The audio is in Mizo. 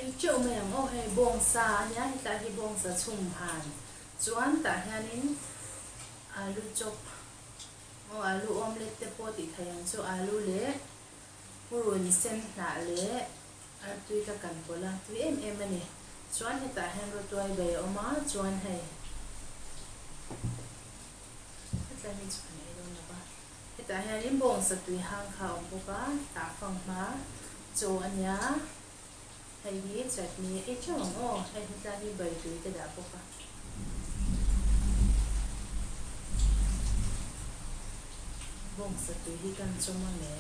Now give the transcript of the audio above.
Ei teuh mai ang aw hei bawngsa a nia hetlai hi bawngsa chhum han chuan tah hianin alu chop aw alu omelette te pawh tih theih ang chu alu leh purun sen hnah leh artui ka kan pawlh a tui em em a ni chuan hetah hian rawtuai bai a awm a chuan hei hetlai hi chu kan ei dawn lo va hetah hianin bawngsa tui hang kha a awm bawk a tah fanghma chaw a nia. Hei hi chutney ei teuh ang aw, hei hetlai hi bai tui ka dah bawk a. Bawngsa tui hi kan chawm ang e.